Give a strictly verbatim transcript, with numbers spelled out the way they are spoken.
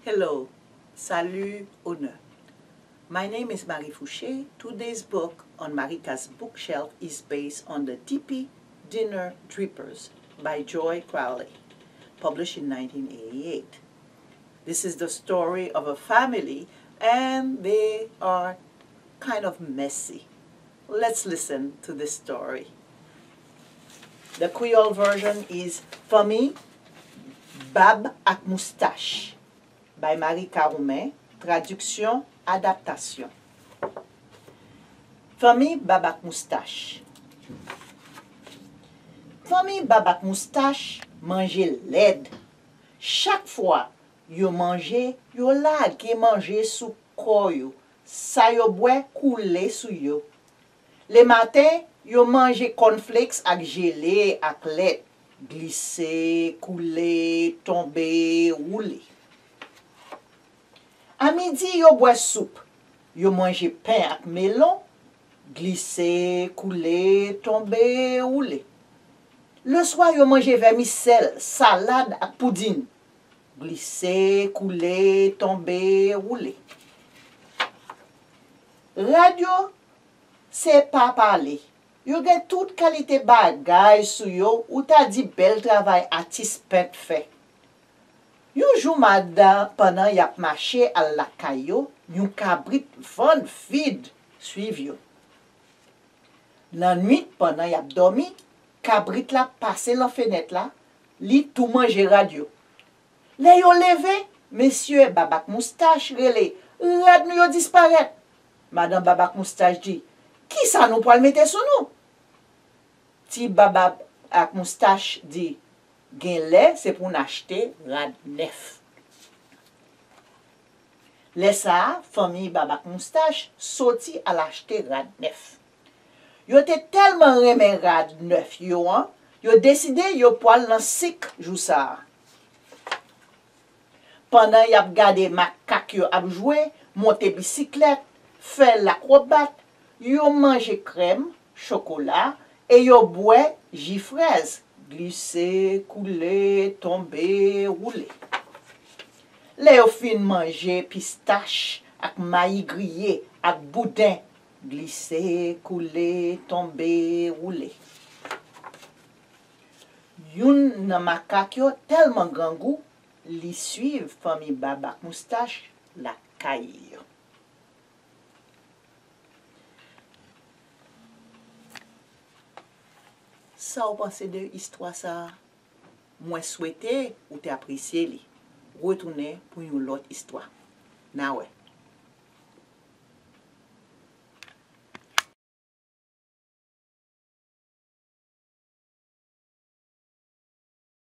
Hello, salut, honneur. My name is Marie Fouché. Today's book on Marika's bookshelf is based on the Dippy Dinner Drippers by Joy Crowley, published in nineteen eighty-eight. This is the story of a family, and they are kind of messy. Let's listen to this story. The Creole version is Fanmi Bab ak Moustach by Marika Roumen, tradiksyon, adaptasyon. Fanmi Bab ak Moustach. Fanmi Bab ak Moustach manje lèd. Chak fwa yo manje, yo lage manje sou kò yo. Sa yo bwè koule sou yo. Lematen, yo manje cornflakes ak jele ak lèt. Glise, koule, tonbe, woule. A midi, yo bwè soup. Yo manje pen ak melon. Glise, koule, tonbe, woule. Leswa, yo manje vèmisèl, salad ak poudin. Glise, koule, tonbe, woule. Rad yo, se pa pale. Yo gen tout kalite bagay sou yo, ou ta di bèl travay atis pent fè. Yon jou, madan, pandan y ap mache al lakay yo, yon kabrit vann vid swiv yo. Lannwit, pandan y ap dòmi, kabrit la pase lan fenèt la, li tou manje rad yo. Lè yo leve, mesye Bab ak Moustach rele, "Rad nou yo disparèt!" Madan Bab ak Moustach di, "Kisa nou pral mete sou nou?" Ti Bab ak Moustach di, "Genlè se pou n achte rad nèf." Lè sa a, fanmi Bab ak Moustach soti al achte rad nèf. Yo te tèlman renmen rad nèf yo an, yo deside yo pwal nan sik jou sa a. Pandan y ap gade makak yo ap jwe, monte bisiklèt, fè lakwobat, yo manje krèm, chokola, e yo bwè ji frèz. Glise, koule, tonbe, woule. Lè yo fin manje pistach ak mayi griye ak bouden, glise, koule, tonbe, woule. Youn nan makak yo tèlman grangou, li swiv fanmi Bab ak Moustach lakay yo. Sa w panse de istwa sa a? Mwen swete ou te apresye li. Retounen pou yon lòt istwa. N a wè.